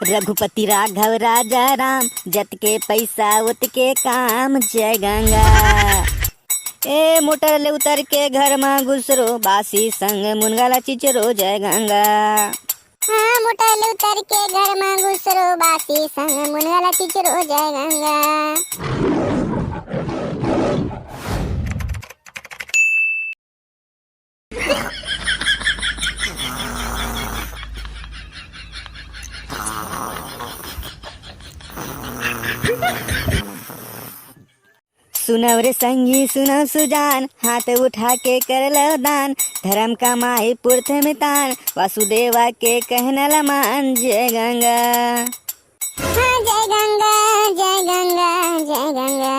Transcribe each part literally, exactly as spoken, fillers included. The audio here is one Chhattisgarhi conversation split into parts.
रघुपति राघव राजा राम, जतके पैसा ओतके काम, जय गंगा। ए मोटर ले उतर के घर मा घुसरो, बासी संग मुनगा ला चिचरो, जय गंगा। हाँ, मोटर ले उतर के घर मा घुसरो, बासी संग मुनगा ला चिचरो, जय गंगा। सुनव रे संगी, सुनव सुजान, हाथ उठा के कर लो दान। धर्म कमाई पुरथे में तान, वासुदेवा के कहना ला मान। जय गंगा। हाँ, जय गंगा, जय गंगा, जय गंगा।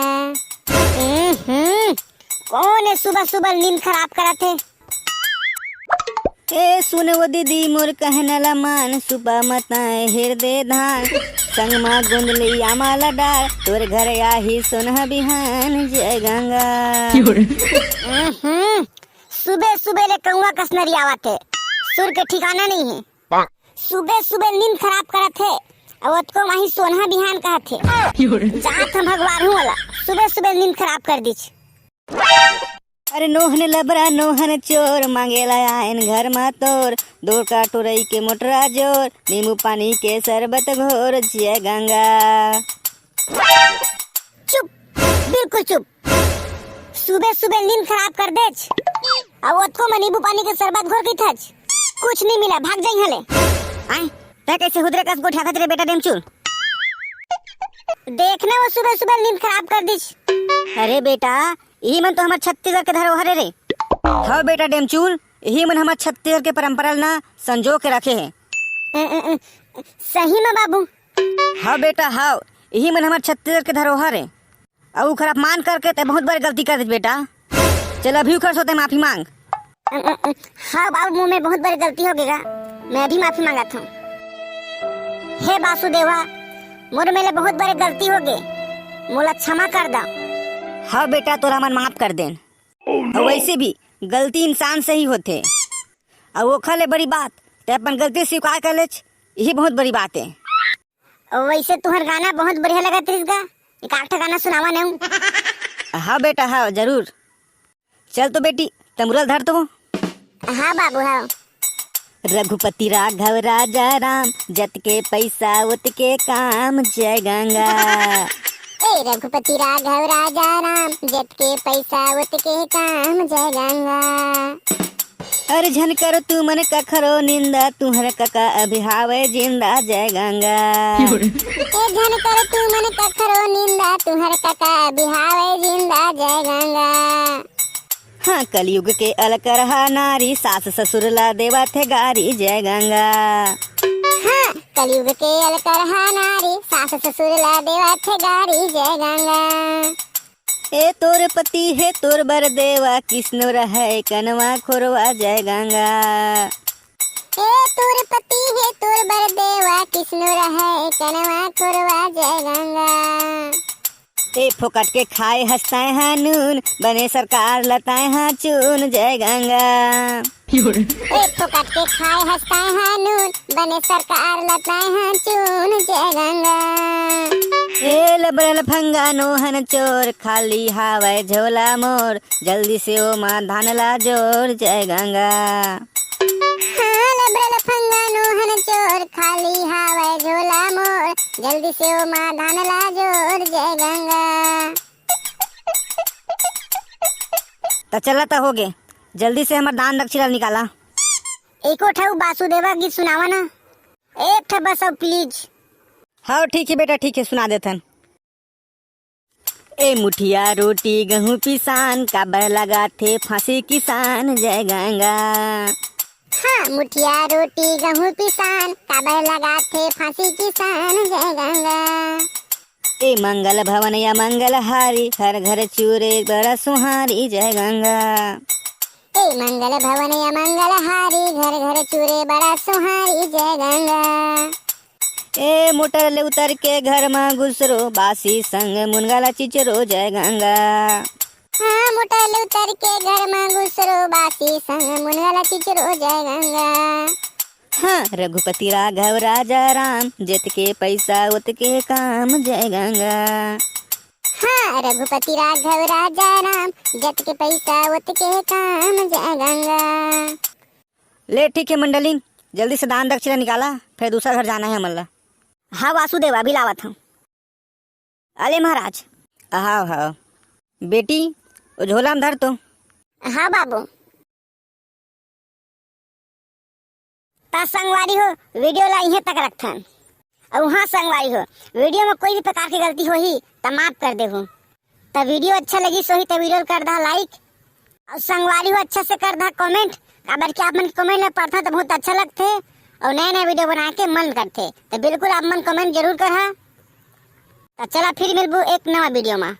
हम्म, हम्म, कौन है सुबह सुबह नींद खराब करत है? ए सुन वो दीदी, मोर कहना ला मान, सुपा मताए हेर दे धान, संग मा गोंदली आमा ला डार, तोर घर आही सोनहा बिहान। जय गंगा। हम्म, सुबह सुबह ले कौआ कस नरियावत है, सुर के ठिकाना नहीं है। सुबह सुबह नींद खराब करत है, अउ ओतको माही सोनहा बिहान कहत है। जात हम भगवान हूँ वाला, सुबह सुबह नींद खराब कर दीच। अरे नोहन लबरा नोहन चोर, मांगेला आयन घर मा तोर, दो का टोरई के मोटरा जोर, नींबू पानी के शरबत घोर। जय गंगा। चुप, बिल्कुल चुप। सुबह सुबह नींद खराब कर देच, अउ ओतको में नींबू पानी के शरबत घोर के थच। कुछ नहीं मिला, भाग जाई हले। आय, तै कैसे हुदरे कस गोठियाथच रे बेटा डेमचुल? देखना वो सुबह सुबह नींद खराब कर दीच। अरे बेटा, इही मन तो हमर छत्तीसगढ़ के धरोहर है रे। हव बेटा डेमचूल, इही मन हमर छत्तीसगढ़ के परंपरा ल ना संजो के रखे हे। अ, अ, अ, सही में बाबू? हव बेटा हव, इही मन हमर छत्तीसगढ़ के धरोहर है। अउ ओखर अपमान करके ते बहुत बड़े गलती कर दे बेटा। चल अभी ओखर सोते माफी मांग। अ, अ, अ, हाँ बाबू, मोर में बहुत बड़े गलती हो गे गा, मैं अभी माफी मांगत हूँ। हे वासुदेवा, मोर में ले बहुत बड़े गलती हो गे, मोला क्षमा कर दा। हाँ बेटा, तोला मन माफ कर देन। अउ वैसे भी गलती इंसान से ही होथे। अउ ओखर ले बड़ी बात, ते अपन गलती स्वीकार कर लेच, यही बहुत बड़ी बात है। अउ वैसे तुहर गाना बहुत बढ़िया लगत रहिस गा, एक आध ठा गाना सुनावा नहूँ। हाँ बेटा, हाँ जरूर। चल तो बेटी, तंबुरा ल धर तो। हाँ बाबू, हाँ। रघुपति राघव राजा राम, जतके पैसा ओतके काम, जय गंगा। ए रघुपति राघव राजा राम, जतके पैसा ओतके काम, जय गंगा। अरे झन करो तुमन कखरो निंदा, तुहर कका अभी हावय जिंदा, जय गंगा। ए झन करो तुमन कखरो निंदा, तुहर कका अभी हावय जिंदा, जय गंगा। हाँ, कलयुग के अलकरहा नारी, सास ससुर ला देवत हे गारी, जय गंगा। हाँ, कलयुग के अलकरहा नारी, सास ससुर ला देवत हे गारी, जय गंगा। ए तोर पति हे तोर बर देवा, किसनो रहय कनवा खोरवा, जय गंगा। ए तोर पति हे तोर बर देवा, किसनो रहय कनवा खोरवा, जय गंगा। ए फोकट के खाए हस तैं हा नून, बने सरकार ल तैं हा चून, जय गंगा। ए फोकट के खाए हस तैं हा नून, बने सरकार ल तैं हा चून, जय गंगा। ए लबरल फंगा नोहन चोर, खाली हावय झोला मोर, जल्दी से ओमा धान ला जोर, जय गंगा। हाँ, लबरल फंगा नोहन चोर, खाली हावय झोला मोर, जल्दी से ओमा धान ला जोर, जय गंगा। त चला त होगे, जल्दी से हमर दान दक्षिणा निकाला। एको ठा वासुदेवा गीत सुनावा ना, एक ठा बस अब please। हाँ ठीक है बेटा, ठीक है, सुना देथन। ए मुठिया रोटी गहूं पिसान, काबर लगाथे फांसी किसान, जय गंगा। हाँ, मुठिया रोटी गहूं पिसान, काबर लगाथे फांसी किसान, जय गंगा। ए मंगल भवन या मंगल हारी, हर घर चूरे बड़ा सुहारी, जय गंगा। ए मंगल भवन या मंगल हारी, घर घर चूरे बड़ा सुहारी, जय गंगा। ए मोटर ले उतर के घर मा घुसरो, बासी संग मुनगा ला चिचरो, जय गंगा। हाँ, मोटर ले उतर के घर मा घुसरो, बासी संग मुनगा ला चिचरो, जय गंगा। हाँ, रघुपति राघव राजा राम, जतके पैसा ओतके काम, जय गंगा। हाँ, रघुपति राघव राजा राम, जतके पैसा ओतके काम, जय गंगा। ले ठीक हे मंडलिन, जल्दी से दान दक्षिणा निकाला, फेर दूसर घर जाना हे हमन ला। हाँ वासुदेव, अभी लावत हँव। अले महाराज। हव हव। बेटी, ओ झोला म धर तो। हाँ बाबू। त संगवारी हो, video ला इहें तक रखथन। अउ हाँ संगवारी हो, video म कोई भी प्रकार के गलती होही त माफ कर देहू। त video अच्छा लगिस होही त video ल कर दहा like, अउ संगवारी हो अच्छा से कर दहा comment, काबर कि आप मन के comment ल पढ़थन त बहुत अच्छा लगथे अउ नया नया video बनाए के मन करथे। त बिल्कुल आप मन comment जरूर करहा। त चला फिर मिलबो एक नवा video म।